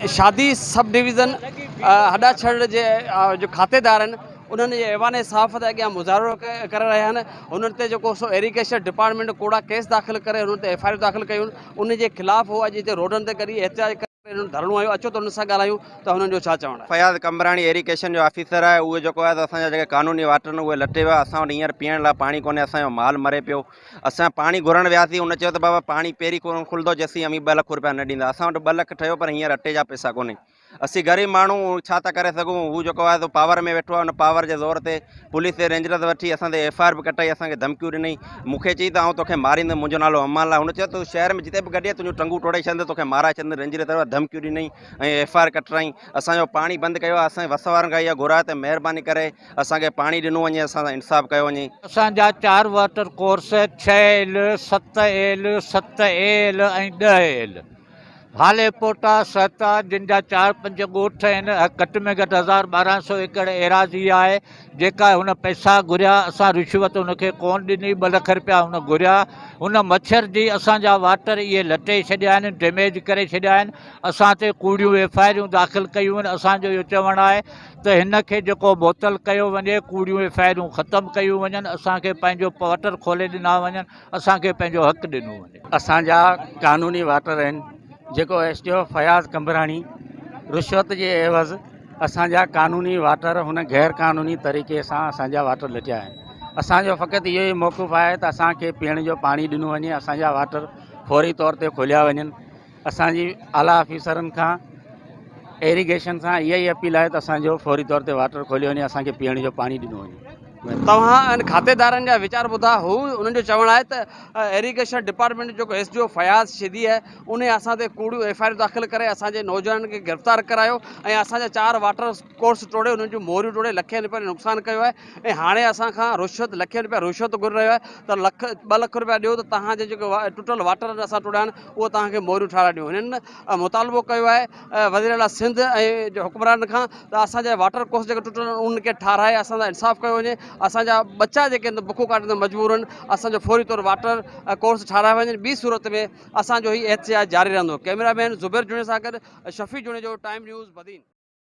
شادي sub division هڏاڇڙ جي جو کاتيدار آهن انهن جي ايوان صحافت اڳيان مظاهرو ڪري رهيا آهن انهن تي جيڪو سو ايريگيشن ڊپارٽمينٽ ڪوڙا ڪيس داخل ڪري انهن تي ايف I R داخل ڪيون ان جي خلاف هو اڄ هتي روڊن تي ڪري احتجاج ڪري انهن ڌرڻو هنيو اچو ته انهن سان ڳالهايون ته هنن جو ڇا چوڻ آهي. فياض قمبراڻي ايريگيشن جو آفيسر آهي اهو جيڪو آهي ته اسان جا جيڪي قانوني واٽر آهن اهي لٽي ويا اسان وٽ هينئر پيئڻ لاء پاڻي ڪونهي اسان جو مال مري پيو اسان پاڻي گهرڻ وياسين ان چيو ته بابا پاڻي پهرين ڪونه کلندو جيسين اوهين ٻه لک روپيا نه ڏيندا اسان وٽ ٻه لک ٺهيو پر هينئر اٽي جا پئسا ڪونهي اسين غريب ماڻهو ڇا ٿا ڪري سگهون هو جيڪو آهي سو پاور ۾ ويٺو آهي ان پاور جي زور تي پوليس تي رينجرز وٺي اسان تي ايف I R به ڪٽائي اسان کي ڌمڪيون ڏنئي مون کي چئي ته آئون توکي ماريندم منهنجو نالو امان الله هن چيو ته شهر ۾ جتي به گڏي تنهنجون ٽنگون ٽوڙي ڇڏندس توکي مارائي ڇڏندس رينجر طرفان ڌمڪيون ڏنئي ۽ ايف I R ڪٽرائين اسان جو پاڻي بند ڪيو آهي اسان وس وارن کان اها گهر آهي ته مهرباني ڪري اسان کي پاڻي ڏنو وڃي اسان سان انصاف ڪيو وڃي. اسان جا چار واٽر ڪورس ڇهه ايل، ست ايل، ست ايل ۽ ڏهه ايل هالي پوٽا، سهتا، جن جا چار پنج ڳوٺ آهن، گهٽ ۾ گهٽ 1200 ايڪڙ ايراضي آهي، جيڪا هن پئسا گهريا، اسان رشوت هن کي ڪونه ڏني، ٻه لک رپيا هن گهريا، هن مڇرجي اسان جا واٽر اهي لٽي ڇڏيا آهن، ڊيميج ڪري ڇڏيا آهن، اسان تي ڪوڙيون ايف I آريون داخل ڪيون آهن، اسان جو اهو چوڻ آهي ته هن کي جيڪو معطل ڪيو وڃي، ڪوڙيون ايف I آريون ختم ڪيون وڃن، اسان کي پنهنجو واٽر کولي ڏنا وڃن. اسان کي پنهنجو حق ڏنو وڃي. اسان جا قانوني واٽر آهن جيڪو S D O Fayaz Qambrani رشوت جي عيوض اسان جا قانوني واٽر هن غير قانوني طريقي سان اسان جا واٽر لٽيا آهن اسان جو فقط اهو ئي موقف آهي ته اسان کي پيئڻ جو پاڻي ڏنو وڃي اسان جا واٽر فوري طور تي کوليا وڃن اسان جي اعليٰ آفيسرن کان ايريگيشن سان اها ئي اپيل آهي ته اسان جو فوري طور تي واٽر کوليو وڃي اسان کي پيئڻ جو پاڻي ڏنو وڃي. توهان ان کاتيدارن جا ويچار ٻڌا هو انهن جو چوڻ آهي ته ايريگيشن ڊپارٽمينٽ جو جيڪو ايس ڊي او فياض شيدي آهي انهي اسان تي ڪوڙيون ايف I آرون داخل ڪري اسان جي نوجوانن کي گرفتار ڪرايو ۽ اسان جا چار واٽر ڪورس ٽوڙي انهن جون موريون ٽوڙي لکين رپين جو نقصان ڪيو آهي ۽ هاڻي اسان کان رشوت لکين رپيا رشوت گهري رهيو آهي ته لک ٻه لک رپيا ڏيو ته توهان جي جيڪي ٽٽل واٽر اسان ٽوڙيا آهن اهو توهان کي موريون ٺاهرائي ڏيون هنن مطالبو ڪيو آهي وزير اعليٰ سنڌ ۽ حڪمرانن کان ته اسان جا واٽر ڪورس جيڪي ٽٽل آهن انهن کي ٺاهرائي اسان سان انصاف ڪيو وڃي اسان جا ٻچا جيڪي آهن بکون ڪاٽڻ تي مجبور آهن اسان جو فوري طور واٽر ڪورس ٺاهرايا وڃن ٻي صورت ۾ اسان جو هي احتجاج جاري رهندو ڪئميرا مين زبير جوڻيجو سان گڏ شفيع جوڻيجو ٽائيم نيوز بدين.